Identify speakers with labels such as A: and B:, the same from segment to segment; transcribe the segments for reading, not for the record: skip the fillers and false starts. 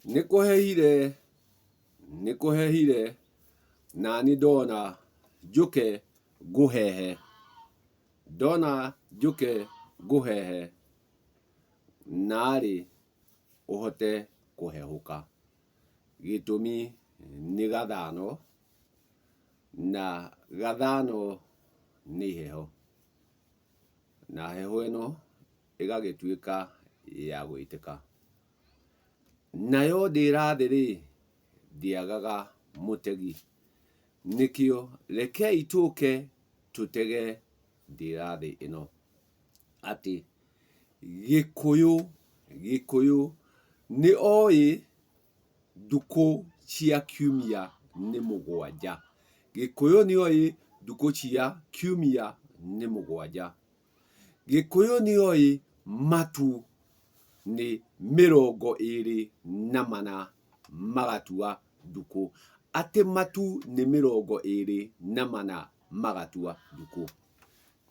A: Nĩ kũhehire, nĩ kũhehire, nani ndona njũke ngũhehe, ndona njũke ngũhehe, narĩ ũhote kũhehũka. Gĩtũmi nĩ gathano, na gathano nĩ heho, na heho ĩno ĩgagĩtuĩka ya gũitĩka. Nayo ndĩra-thĩ-rĩ, ndĩagaga mũtegi. Nĩkĩo rekei tũke tũtege ndĩra-thĩ ĩno. Atĩ Gĩkũyũ, Gĩkũyũ nĩ oĩ ndukũ cia kiumia nĩ mũgwanja. Gĩkũyũ nĩoĩ ndukũ cia kiumia nĩ mũgwanja. Gĩkũyũ nĩoĩ matu nĩ mĩrongo ĩrĩ na mana magatua ndukũ. Atĩ matu nĩ mĩrongo ĩrĩ na mana magatua ndukũ.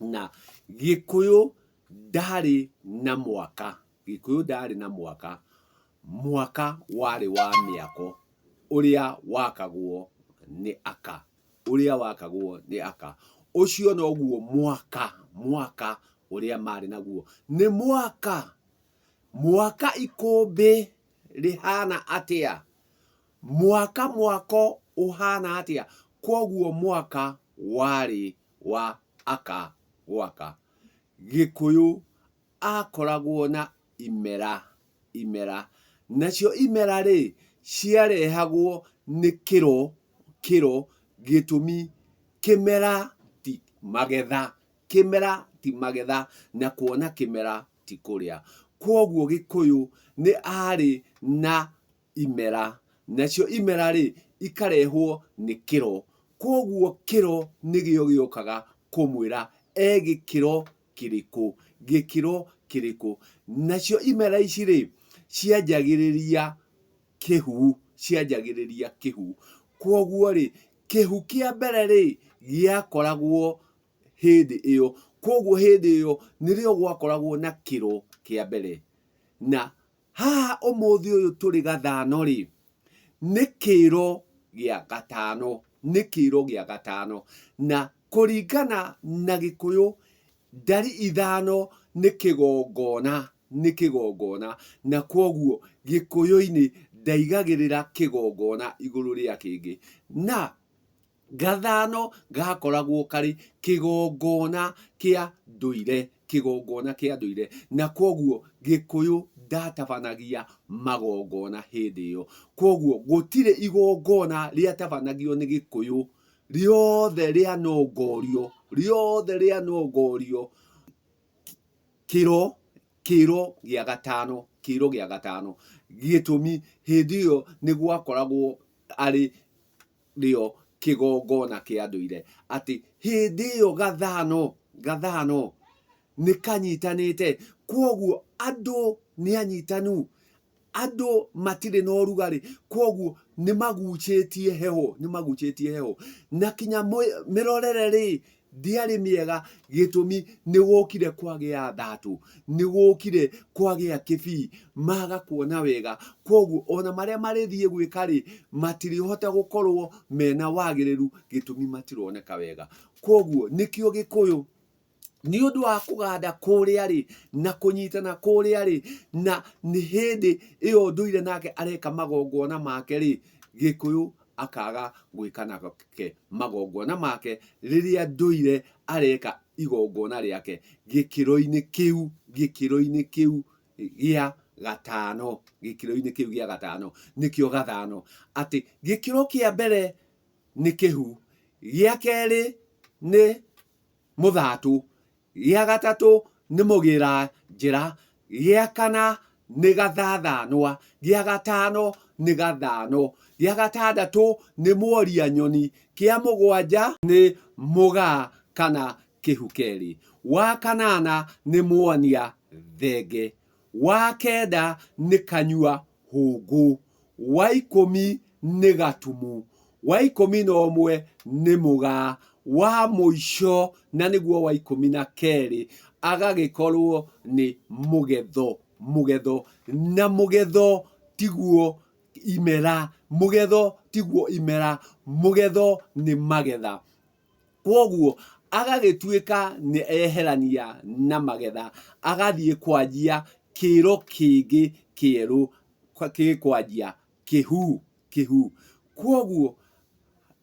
A: Na Gĩkũyũ ndarĩ na mwaka, Gĩkũyũ ndarĩ na mwaka, mwaka warĩ wa mĩako ũrĩa wakagwo nĩ aka. Ũrĩa wakagwo nĩ aka. Ũcio noguo mwaka, mwaka ũrĩa marĩ naguo. Nĩ mwaka, mwaka ikũmbĩ rĩhana atĩa? Mwaka mwako ũhana atĩa? Kwoguo mwaka warĩ wa aka gwaka. Gĩkũyũ akoragwo na imera, imera. Nacio imera-rĩ, ciarehagwo nĩ kĩro, kĩro, gĩtũmi kĩmera ti magetha, kĩmera ti magetha, na kuona kĩmera ti kũrĩa. Kwoguo Gĩkũyũ nĩ arĩ na imera, nacio imera-rĩ, ikarehwo nĩ kĩro. Kwoguo kĩro nĩgĩo gĩũkaga kũmwĩra e gĩkĩro kĩrĩkũ, gĩkĩro kĩrĩkũ. Nacio imera ici-rĩ, cianjagĩrĩria kĩhu, cianjagĩrĩria kĩhu. Kwoguo-rĩ, kĩhu kĩa mbere-rĩ, gĩakoragwo hĩndĩ ĩyo. Kwoguo hĩndĩ ĩyo nĩrĩo gwakoragwo na kĩro kĩa mbere. Na haha ũmũthĩ ũyũ tũrĩ gathano-rĩ, nĩ kĩro gĩa gatano, nĩ kĩro gĩa gatano. Na kũringana na Gĩkũyũ, ndari ithano nĩ kĩgongona, nĩ kĩgongona. Na kwoguo Gĩkũyũ-inĩ ndaigagĩrĩra kĩgongona igũrũ rĩa kĩngĩ. Na Gathano gakoragwo karĩ kĩgongona kĩa ndũire, kĩgongona kĩa ndũire, na kwoguo Gĩkũyũ ndatabanagia magongona hĩndĩ ĩyo. Kwoguo gũtirĩ igongona rĩatabanagio nĩ Gĩkũyũ rĩothe rĩanongorio, rĩothe rĩanongorio kĩro, kĩro gĩa gatano, kĩro gĩa gatano. Gĩtũmi hĩndĩ ĩyo nĩ gwakoragwo arĩ rĩo kĩgongona kĩa ndũire, atĩ hĩndĩ ĩyo gathano, gathano nĩ kanyitanĩte, kwoguo andũ nĩ anyitanu, andũ matirĩ na ũrugarĩ, kwoguo nĩ magucĩtie heho, nĩ magucĩtie heho, na kinya mĩrorere rĩ, ndĩarĩ mĩega gĩtũmi nĩ gũkire kwagĩa thatũ, nĩ gũkire kwagĩa kĩbii, maga kuona wega, kwoguo ona marĩa marĩthiĩ gwĩka rĩ, matirĩhota gũkorwo mena wagĩrĩru gĩtũmi matironeka wega. Kwoguo nĩkĩo Gĩkũyũ nĩ ũndũ wa kũganda kũrĩa rĩ, na kũnyitana kũrĩa rĩ, na nĩ hĩndĩ ĩyo ndũire nake areka magongona make rĩ, Gĩkũyũ akaga gwĩka nake magongona make rĩrĩa ndũire areka igongona rĩake gĩkĩro-inĩ kĩu, gĩkĩro-inĩ kĩu gĩa gatano, gĩkĩro-inĩ kĩu gĩa gatano, nĩkĩo gathano, atĩ gĩkĩro kĩa mbere nĩ kĩhu, gĩa kerĩ nĩ mũthatũ, gĩa gatatũ nĩ mũgĩra njĩra, gĩa kana nĩ gathathanwa, gĩa gatano nĩ gathano, gĩa gatandatũ nĩ mworia nyoni, kĩa mũgwanja nĩ mũgaa kana kĩhu kerĩ, wa kanana nĩ mwania thenge, wa kenda nĩ kanyua hũngũ, wa ikũmi nĩ gatumu, wa ikũmi na ũmwe nĩ mũgaa, wa mũico na nĩguo wa ikũmi na kerĩ agagĩkorwo nĩ mũgetho, mũgetho, na mũgetho tiguo Imera, mũgetho tiguo imera, mũgetho nĩ magetha. Kwoguo agagĩtuĩka nĩ eherania na magetha, agathiĩ kwanjia kĩro kĩngĩ kĩerũ gĩkwanjia kĩhu, kĩhu. Kwoguo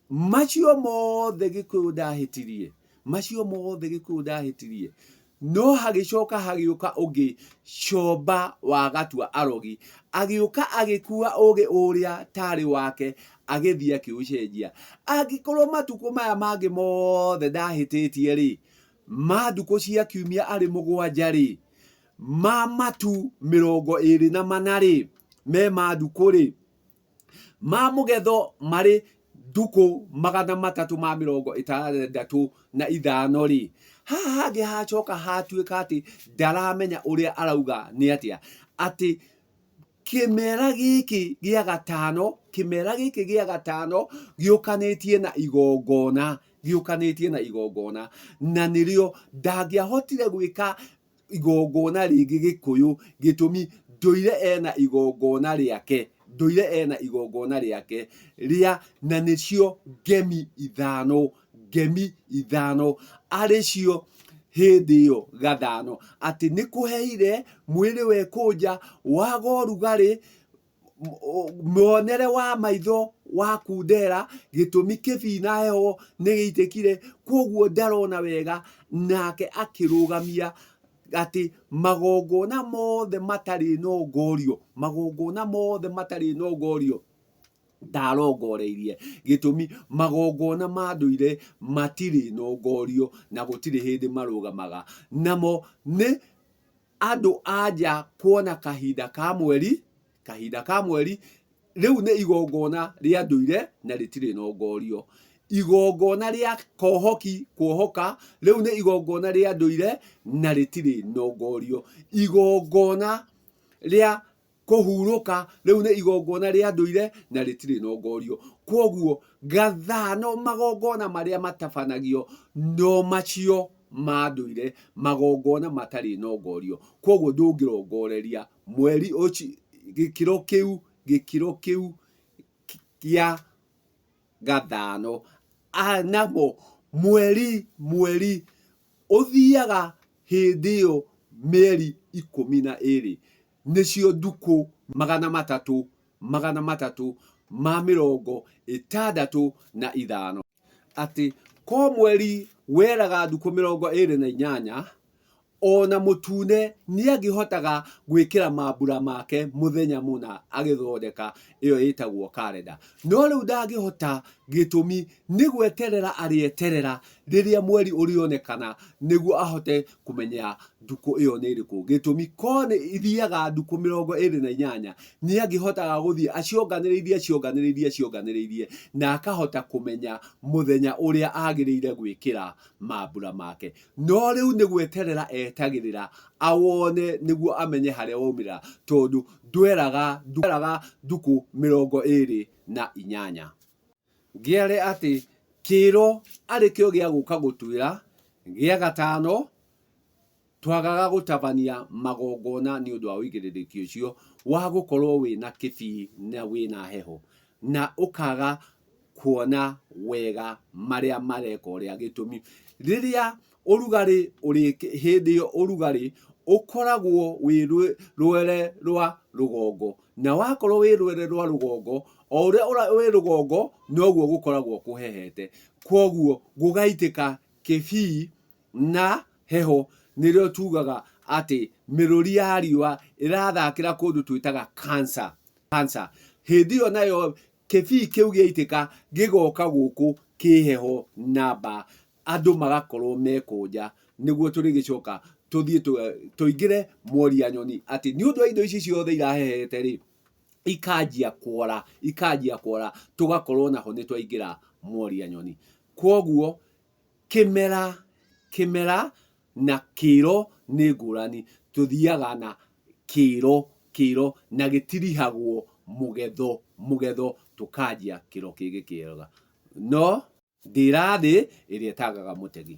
A: macio mothe Gĩkũyũ ndahĩtirie, macio mothe Gĩkũyũ ndahĩtirie, no hagĩcoka hagĩũka ũngĩ Comba wa Gatua Arogi, agĩũka agĩkua ũgĩ ũrĩa tarĩ wake agĩthiĩ akĩũcenjia. Angĩkorwo matukũ maya mangĩ mothe ndahĩtĩtie rĩ, ma ndukũ cia kiumia arĩ mũgwanja rĩ, ma matu 24 rĩ, me ma ndukũ rĩ, ma mũgetho marĩ ndukũ 365 rĩ, haha hangĩ hacoka hatuĩka atĩ ndaramenya ũrĩa arauga nĩ atĩa, atĩ kĩmera gĩkĩ gĩa gatano, kĩmera gĩkĩ gĩa gatano gĩũkanĩtie na igongona, gĩũkanĩtie na igongona, na nĩrĩo ndangĩahotire gwĩka igongona rĩngĩ Gĩkũyũ gĩtũmi ndũire ena igongona rĩake, ndũire ena igongona rĩake rĩa na nĩcio ngemi ithano, ngemi ithano arĩ cio hĩndĩ ĩyo gathano, atĩ nĩ kũheire mwĩrĩ wekũnja waga ũrugarĩ muonere wa maitho wakundera gĩtũmi kĩbii na heho nĩ gĩitĩkire kwoguo ndarona wega nake akĩrũgamia atĩ magongona mothe matarĩ nongorio magongona mothe matarĩ nongorio ndarongoreirie gĩtũmi magongona ma ndũire matirĩ nongorio na gũtirĩ hĩndĩ marũgamaga namo nĩ andũ a nja kuona kahinda ka mweri, kahinda ka mweri, rĩu nĩ igongona rĩa ndũire na rĩtirĩ nongorio. Igongona rĩa kohoki kuohoka, rĩu nĩ igongona rĩa ndũire na rĩtirĩ nongorio. Igongona rĩa Kũhurũka rĩu nĩ igongona rĩa ndũire na rĩtirĩ nongorio. Kwoguo gathano magongona marĩa matabanagio no macio ma ndũire, magongona matarĩ nongorio. Kwoguo ndũngĩrongoreria mweri ũcio, gĩkĩro kĩu, gĩkĩro kĩu kĩa gathano. Namo mweri, mweri ũthiaga hĩndĩ ĩyo mĩeri 12, nĩcio ndukũ 365. Atĩ ko mweri weraga ndukũ 28, o na mũtune nĩangĩhotaga gwĩkĩra mambura make mũthenya mũna agĩthondeka ĩyo ĩtagwo karenda. No rĩu ndangĩhota gĩtũmi nĩ gweterera arĩeterera rĩrĩa mweri ũrĩonekana nĩguo ahote kũmenya ndukũ ĩyo nĩ ĩrĩkũ. Gĩtũmi ko nĩ ithiaga ndukũ 28 nĩangĩhotaga gũthiĩ acionganĩrĩirie acionganĩrĩirie acionganĩrĩirie na akahota kũmenya mũthenya ũrĩa agĩrĩire gwĩkĩra mambura make. No rĩu nĩ gweterera etagĩrĩra awone nĩguo amenye harĩa waumĩrĩra tondũ ndweraga ndweraga ndukũ 28. Ngĩare atĩ kĩro arĩ kĩo gĩa gũka gũtuĩra gĩa gatano twagaga gũtabania magongona nĩ ũndũ wa ũigĩrĩrĩki ũcio wa gũkorwo wĩna kĩbii na wĩna heho na ũkaga kuona wega marĩa mareka ũrĩa gĩtũmi rĩrĩa ũrugarĩ ũrĩ hĩndĩ ĩyo ũrugarĩ ũkoragwo wĩ rwere rwa rũgongo na wakorwo wĩ rwere rwa rũgongo o ũrĩa wĩ rũgongo noguo gũkoragwo kũhehete kwoguo gũgaitĩka kĩbii na heho nĩrĩo tugaga atĩ mĩrũri ya riũa ĩrathakĩra kũndũ twĩtaga cancer cancer hĩndĩ ĩyo nayo Kĩbii kĩu gĩaitĩka gĩgoka gũkũ kĩ heho na mbaa, andũ magakorwo mekũnja, nĩguo tũrĩgĩcoka tũthiĩ tũingĩre Mworia Nyoni atĩ nĩ ũndũ wa indo ici ciothe irahehete rĩ, ikanjia kuora, ikanjia kuora, tũgakorwo naho nĩ twaingĩra Mworia Nyoni. Kwoguo kĩmera, kĩmera na kĩro nĩ ngũrani. Tũthiaga na kĩro, kĩro na gĩtirihagwo mũgetho, mũgetho tũkanjia kĩro kĩngĩ kĩega. No ndĩra thĩ ĩrĩa ĩtangaga mũtegi.